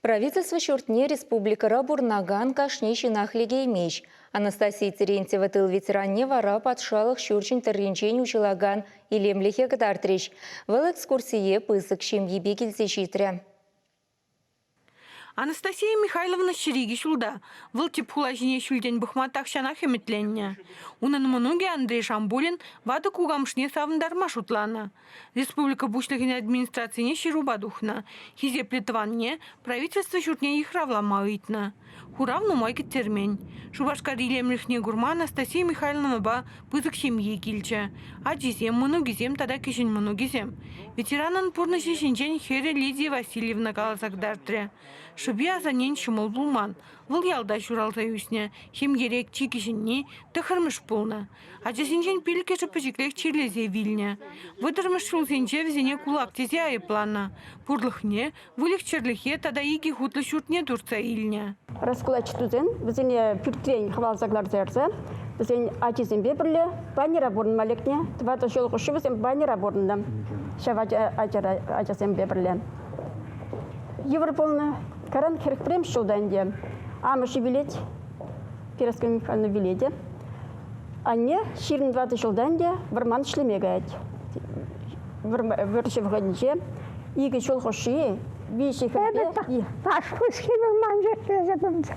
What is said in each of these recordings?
Правительство ҫуртне республикӑра пурӑнакан кашни ҫынах лекеймест. Анастасия Терентьева тыл ветеранне вара патшалӑх ҫурчӗн тӑрринчен уҫӑлакан илемлӗхе кӑтартрӗҫ. Вӑл экскурсие пысӑк ҫемйипе килсе ҫитрӗ. Анастасия Михайловна ҫӗр ҫулта. Вӑл тӗп хула ҫине ҫӳлтен пӑхма тахҫанах ӗмӗтленнӗ. Унӑн мӑнукӗ Андрей Шамбулин ватӑ кукамӑшне савӑнтарма шутланӑ. Республика Пуҫлӑхӗн администрацине ҫырупа тухнӑ. Хисеплӗ тӑванне правительство ҫуртне йыхравлама ыйтнӑ. Хурав нумай кӗттермен. Шупашкар илемлӗхне курма Анастасия Михайловнӑпа пысӑк ҫемье килчӗ. Ачисем, мӑнукӗсем тата кӗҫӗн мӑнукӗсем. Ветеранӑн пурнӑҫӗ ҫинчен хӗрӗ Лидия Васильевна каласа кӑтартрӗ. Шӑпи асаннен ҫӑмӑл пулман. Вӑл ялта ҫуралса ӳснӗ, ҫемьере чи кӗҫӗнни тӑххӑрмӗш пулнӑ. Ачасенчен пиллӗкӗшӗ пӗчӗклех чирлесе вилнӗ. Вӑтӑрмӗш ҫулсенче вӗсене кулак тесе айӑпланӑ. Пурлӑхне, выльӑх-чӗрлӗхе тата икӗ хутлӑ ҫуртне туртса илнӗ. Раскулачтусем вӗсене пӳртрен хӑваласа кӑларса ярса вӗсен ачисемпе пӗрле баннера пурӑнма лекнӗ. Тӑватӑ ҫул хушши вӗсем баннера пурӑннӑ ҫав ачасемпе пӗрле. Йывӑр пулнӑ. Каран 41 ҫулта ӗнтӗ. Амӑшӗ вилет. Пераскова Михайловна вилет. Анне 24 ҫулта ӗнтӗ вӑрман ӗҫлеме каять. Вӑрҫӑ вӑхӑтӗнче икӗ ҫул хушши виҫӗ хӗрпе... Пашкуски вӑрман ӗҫлесе пулчӗ.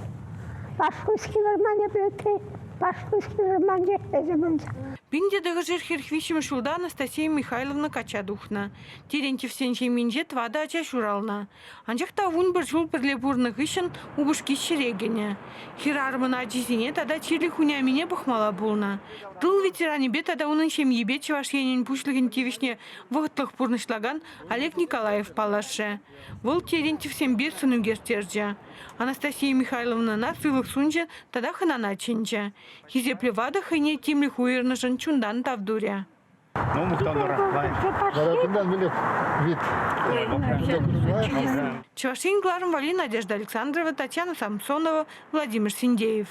Пашкуски вӑрманӗ пӳртре Пашкуски вӑрман ӗҫлесе пулчӗ. 1943 ҫулта Анастасия Михайловна качча тухнӑ. Терентьевсен ҫемйинче тӑватӑ ача ҫуралнӑ. Анчах та 11 ҫул пӗрле пурӑннӑ хыҫҫӑн упӑшки ҫӗре кӗнӗ. Хӗрарӑмӑн ачисене тата чирлӗ хунямине пӑхмалла пулнӑ. Тыл ветеранӗпе тата унӑн ҫемйипе Чӑваш Енӗн Пуҫлӑхӗн тивӗҫне вӑхӑтлӑх пурнӑҫлакан Олег Николаев паллашрӗ. Вӑл Терентьевсемпе сӑн ӳкерттерчӗ. Анастасия Михайловнӑна сывлӑх сунчӗ тата хӑнана чӗнчӗ. Хисеплӗ ватӑ хӑйне тимлӗх уйӑрнӑшӑн чунтан тав турӗ. Ну, мухтанӑр. Вид. Чӑваш Ен кӑларӑм валли Надежда Александрова, Татьяна Самсонова, Владимир Синдеев.